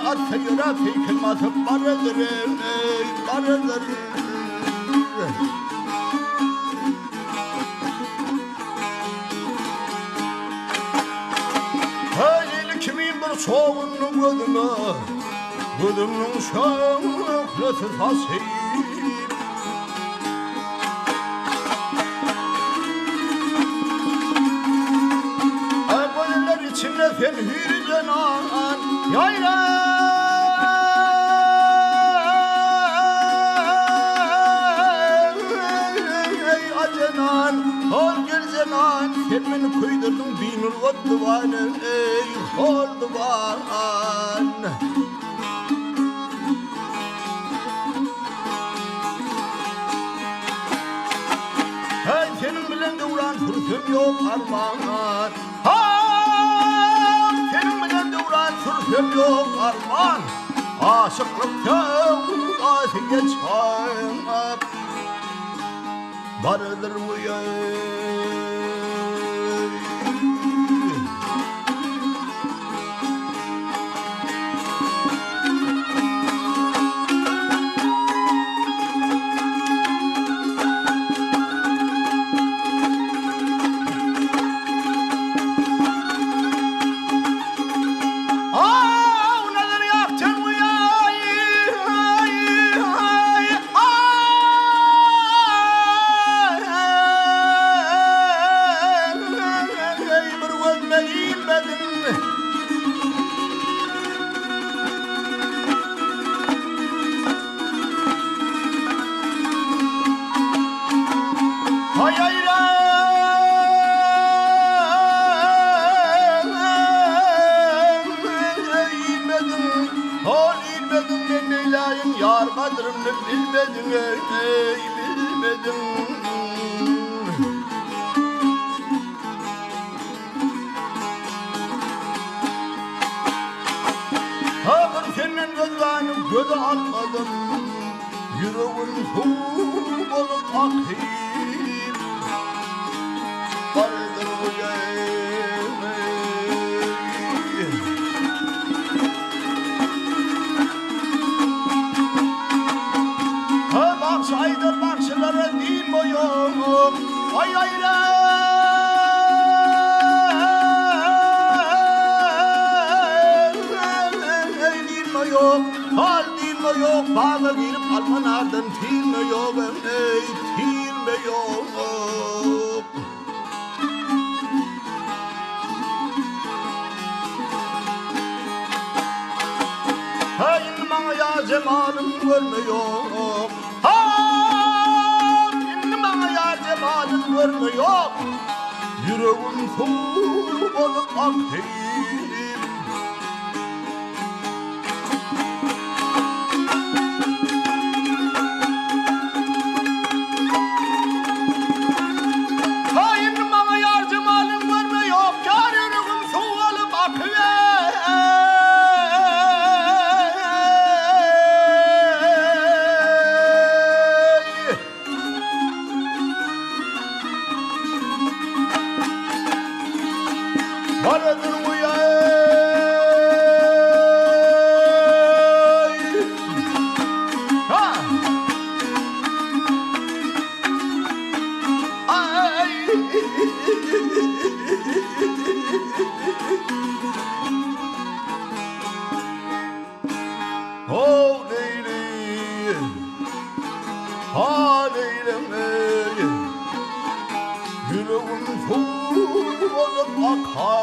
atsa ýöräp heýkel basyp baradyr eý, baradyr. Heý, ili kimin bir çogundy gözüme, Gözümniň şöhlesi saçyp. Heý, gözeller içinde sen hüýri jenan, Ýaýra! Jenan, hol gel jenan, sen meni köýdürdiň binurwat diwana, eý, hol diwan. Heý, seniň bilen döwran sürsem ýok arman, ha, seniň bilen döwran sürsem ýok arman, aşyklyk söwdasy geçen. Bardyr bu. Ýar gadrymny bilmediň eý bilmediň. Ha bir senden gözläni göze almadym, Ýüregim suw bolup akyp bardyr bu Ha bagşy aýdar bagşylara diýme ýok, Aý aýra. Diýme ýok, hal diýme ýok, baga girip alma nardan tirme ýok, eý, tirme ýok. Heý, indi maňa ýar jemalyn görme ýok. Ha, indi maňa ýar jemalyn görme ýok. Ýüregim suw bolup akyp. Haý, indi maňa ýar jemalyn görme ýok, Ýar ýüregim suw bolup akyp-eý. Baradyr uýaý. Ha! Aý! How leýli, ha leýlim eý, Ýüregim suw bolup akar.